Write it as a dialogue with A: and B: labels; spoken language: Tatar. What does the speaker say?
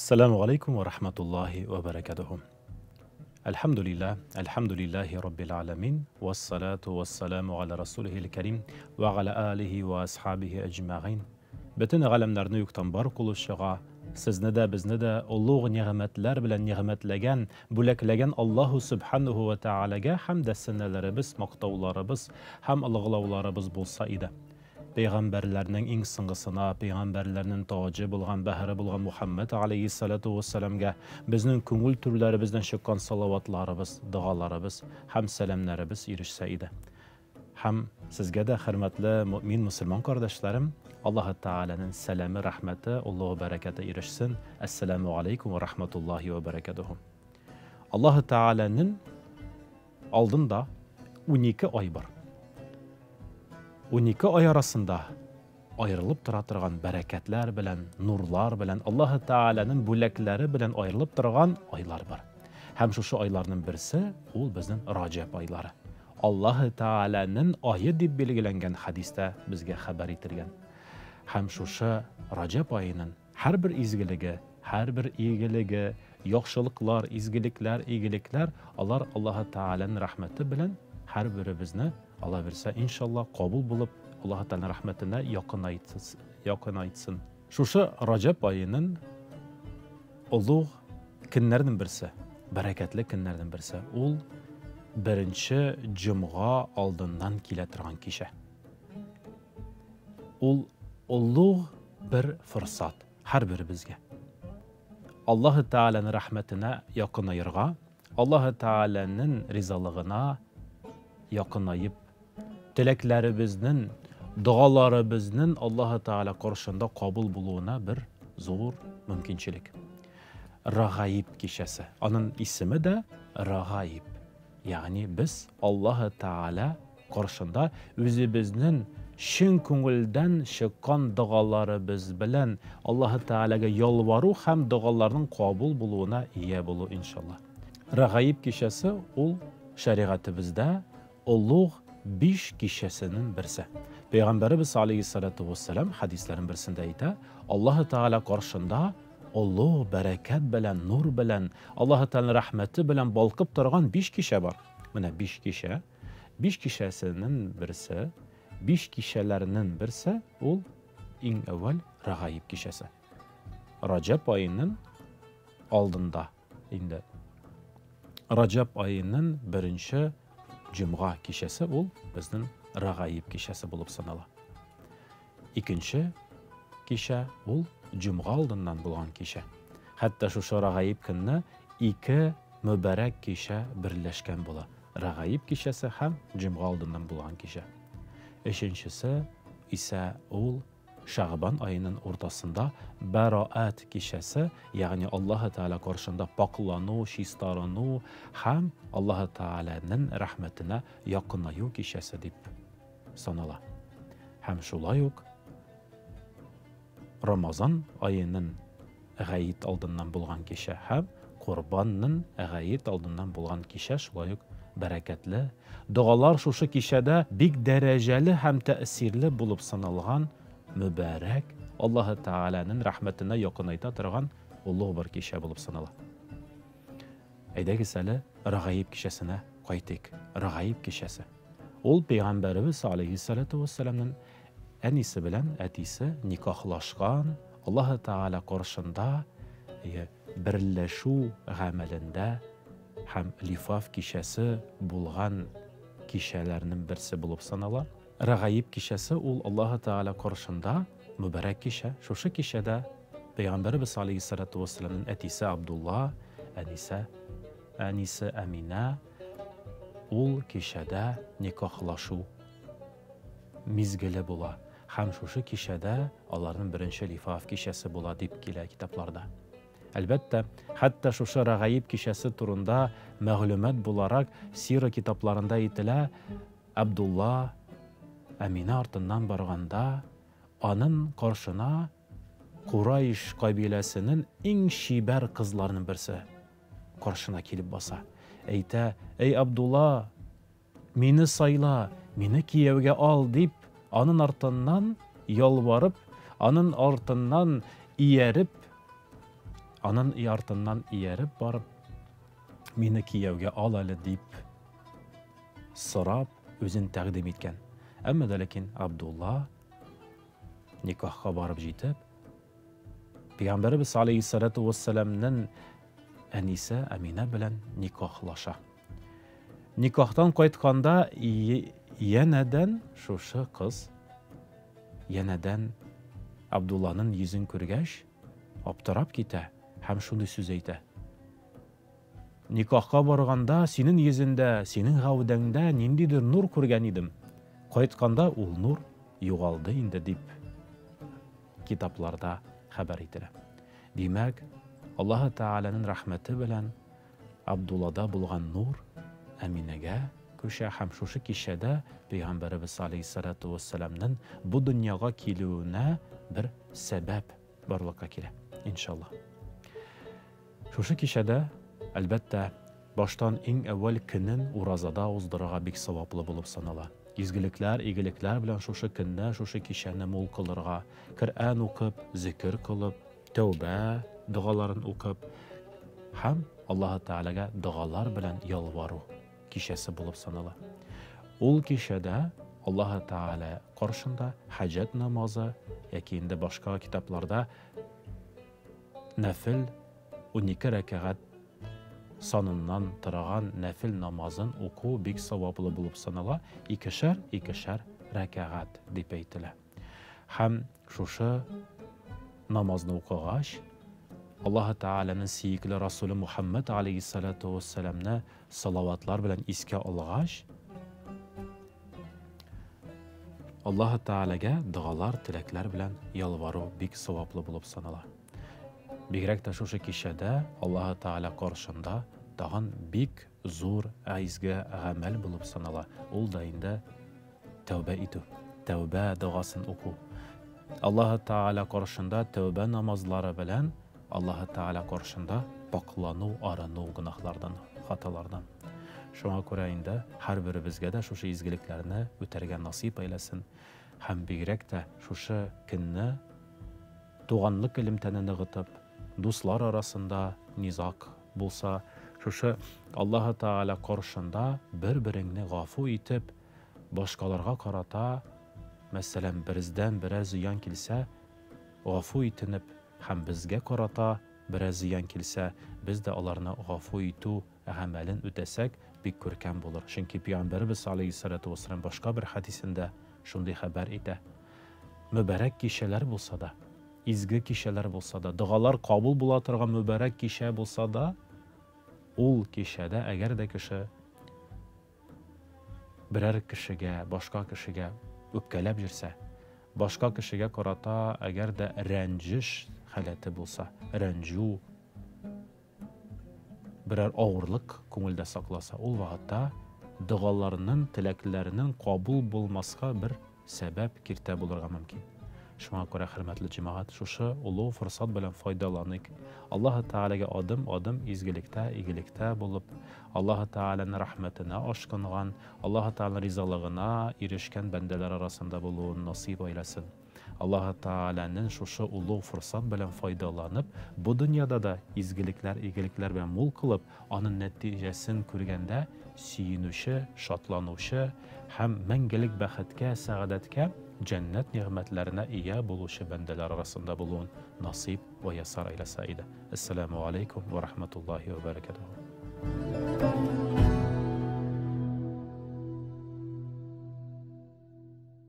A: Әссәламү галәйкүм вә рахматуллаһи вә бәрәкәтүһү. Әлхәмдүлилләһ, әлхәмдүлилләһи раббил галәмин, вәссалату вәссәламу галә расулихил кәрим вә галә алихи вә асхабихи әҗмәгыйн. Бөтен галәмнәрне юктан бар кылучыга, сезне дә, безне дә олуг нигъмәтләр белән нигъмәтләгән, бүләкләгән Аллаһу Сүбхәнәһү вә Тәгаләгә хәмд дә сәнәләребез, мактауларыбыз һәм олуглауларыбыз булса иде. Пәйгамбәрләрнең иң соңгысына, пәйгамбәрләрнең таҗы булган, бәһре булган Мухәммәд алейһиссалату вәссәламгә безнең күңел түрләребездән чыккан салаватларыбыз, догаларыбыз һәм сәламнәребез ирешсә иде. Һәм сезгә дә, хөрмәтле мөэмин мөселман кардәшләрем, Аллаһы Тәгаләнең сәламе, рәхмәте, олуг бәрәкәте ирешсен. Әссәламү алейкум ва рахматуллаһи ва бәрәкәтүһү. Аллаһы Тәгаләнең алдында 12 ай бар. 12 ай арасында аерылып тора торган бәрәкәтләр белән, нурлар белән, Аллаһы Тәгаләнең бүләкләре белән аерылып торган айлар бар. Һәм шушы айларның берсе ул безнең Раҗәб айлары. Аллаһы Тәгаләнең ае дип билгеләнгән хәдистә безгә хәбәр ителгән. Һәм шушы Раҗәб аеның һәрбер изгелеге, һәрбер игелеге, яхшылыклар, изгелекләр, игелекләр, алар Аллаһы Тәгаләнең рәхмәте белән һәрберебезне, Алла бирсә, иншалла, кабул булып, Аллаһы Тәгаләнең рәхмәтенә якынайтсын. Шушы Раҗәб аеның олуг көннәрнең берсе, бәрәкәтле көннәрнең берсе, ул беренче җомга алдыннан килә торган кичә. Ул олуг бер форсат һәрберебезгә. Аллаһы Тәгаләнең рәхмәтенә якынаерга, Аллаһы Тәгаләнең ризалыгына якынаеп, теләкләребезнең, догаларыбызның Аллаһы Тәгалә каршында кабул булуына бер зур мөмкинчелек. Рагаиб кичәсе. Аның исеме дә Рагаиб. Ягъни без Аллаһы Тәгалә каршында үзебезнең чын күңелдән чыккан догаларыбыз белән Аллаһы Тәгаләгә ялвару һәм догаларның кабул булуына ия булу, иншалла. Рәгаиб кичәсе ул шәригатебездә олуг биш кичәсенең берсе. Пәйгамбәребез алейһиссалату вассалам хәдисләренең берсендә әйтә, Аллаһы Тәгалә каршында олуг бәрәкәт белән, нур белән, Аллаһы Тәгаләнең рәхмәте белән балкып торган биш кичә бар. Менә биш кичә. Биш кичәсенең берсе, биш кичәләрнең берсе ул иң әүвәл Рәгаиб кичәсе. Раҗәб аеның алдында инде. Раҗәб аеның беренче җомга кичәсе ул безнең Рәгаиб кичәсе булып санала. Икенче кичә ул җомга алдыннан булган кичә. Хәтта шушы Рәгаиб көнне ике мөбарәк кичә берләшкән була. Рәгаиб кичәсе һәм җомга алдыннан булган кичә. Өченчесе исә ул Шәгъбан аеның уртасында Бәраәт кичәсе, ягъни Аллаһы Тәгалә каршында пакълану, чистарыну һәм Аллаһы Тәгаләнең рәхмәтенә якынаю кичәсе дип санала. Һәм шулай ук Рамазан аеның Гает алдыннан булган кичә һәм Корбанның Гает алдыннан булган кичә шулай ук бәрәкәтле. Догалар шушы кичәдә бик дәрәҗәле һәм тәэсирле булып саналган мөбарәк, Аллаһы Тәгаләнең рәхмәтенә якынайта торган олуг бер кичә булып санала. Әйдәгез әле Рәгаиб кичәсенә кайтыйк. Рәгаиб кичәсе. Ул пәйгамбәребез алейһиссалату вассаламның әнисе белән әтисе никахлашкан, Аллаһы Тәгалә каршында берләшү гамәлендә һәм лифаф кичәсе булган кичәләрнең берсе булып санала. Рәгаиб кичәсе ул Аллаһы Тәгалә каршында мөбарәк кичә. Шушы кичәдә Пәйгамбәребез алейһиссалату вассаламның әтисе Абдулла, әнисе, әнисе Әминә ул кичәдә никахлашу мизгеле була. Һәм шушы кичәдә аларның беренче лифаф кичәсе була дип килә китапларда. Әлбәттә, хәтта шушы Рәгаиб кичәсе турында мәгълүмат буларак сира китапларында әйтелә, Абдулла Әминә артыннан барганда, анын каршына Курайш кабиләсенең иң чибәр кызларының берсе каршына килеп баса. Әйтә, Әй Абдулла, мине сайла, мине кияүгә ал, дип, анын артыннан ялварып, анын артыннан ияреп, Анын артыннан ияреп барып, мине кияүгә ал әле дип сорап, үзен тәкъдим иткән. Әмма дә ләкин Абдулла никахка барып җитеп, Пәйгамбәребез алейһиссалату вассаламның әнисе Әминә белән никахлаша. Никахтан кайтканда янәдән шушы кыз янәдән Абдулланың йөзен күргәч, аптырап китә һәм шундый сүз әйтә. Никахка барганда синең йөзендә, синең гәүдәңдә ниндидер нур күргән идем. Кайтканда ул нур югалды инде дип китапларда хәбәр ителә. Димәк, Аллаһы Тәгаләнең рәхмәте белән Абдуллада булган нур Әминәгә күчә һәм шушы кичәдә Пәйгамбәребез алейһиссалату вассаламның бу дөньяга килүенә бер сәбәп барлыкка килә, иншалла. Шушы кичәдә, әлбәттә, баштан иң әүвәл көнен уразада уздырырга бик саваплы булып санала. Изгелекләр, игелекләр белән шушы көнне, шушы кичәне мул кылырга, Коръән укып, зикер кылып, тәүбә догаларын укып һәм Аллаһы Тәгаләгә догалар белән ялвару кичәсе булып санала. Ул кичәдә Аллаһы Тәгалә каршында хаҗәт намазы яки инде башка китапларда нәфел 12 рәкәгать саныннан торган нәфел намазын уку бик саваплы булып санала, икешәр-икешәр рәкәгать дип әйтелә. Һәм шушы намазны укыгач, Аллаһы Тәгаләнең сөекле Расулы Мухаммад алейһиссалату вассаламны салаватлар белән искә алгач, Аллаһы Тәгаләгә догалар, теләкләр белән ялвару бик саваплы булып санала. Бигрәк тә шушы кичәдә Аллаһы Тәгалә каршында тагын бик зур изге гамәл булып санала. Ул да инде тәүбә итү, тәүбә догасын уку. Аллаһы Тәгалә каршында тәүбә намазлары белән Аллаһы Тәгалә каршында пакълану, арыну гөнаһлардан, хаталардан. Шуңа күрә инде һәрберебезгә дә шушы изгелекләрне үтәргә насыйп әйләсен һәм бигрәк тә шушы көнне туганлык элемтәне ныгытып, дуслар арасында низаг булса, шушы Аллаһы Тәгалә каршында бер-береңне гафу итеп, башкаларга карата, мәсәлән, берездән берәр зыян килсә, гафу итенеп һәм безгә карата берәр зыян килсә, без дә аларны гафу итү гамәлен үтәсәк, бик күркәм булыр. Чөнки Пәйгамбәребез алейһиссалату вассалам башка бер хәдисендә шундый хәбәр итә. Мөбарәк кичәләр булса да, изге кичәләр булса да, догалар кабул була торган мөбарәк кичә булса да, ул кичәдә әгәр дә кеше берәр кешегә, башка кешегә үпкәләп йөрсә, башка кешегә карата әгәр дә рәнҗеш халәте булса, рәнҗү, берәр авырлык күңелдә сакласа, ул вакытта догаларының, теләкләренең кабул булмаска бер сәбәп, киртә булырга мөмкин. Шуңа күрә, хөрмәтле җәмәгать, шушы олуг форсат белән файдаланыйк. Аллаһы Тәгаләгә адым-адым изгелектә, игелектә булып, Аллаһы Тәгаләнең рәхмәтенә ашкынган, Аллаһы Тәгаләнең ризалыгына ирешкән бәндәләр арасында булуын насыйп әйләсен. Аллаһы Тәгаләнең шушы олуг форсат белән файдаланып, бу дөньяда да изгелекләр, игелекләр белән мул кылып, аның нәтиҗәсен күргәндә сөенүче, шатланучы һәм мәңгелек бәхеткә, сәгадәткә, җәннәт нигъмәтләренә ия булучы бәндәләр арасында булуын насыйп вә ясар әйләсә иде. Әссәламү алейкум вә рахматуллаһи вә бәрәкәтүһү.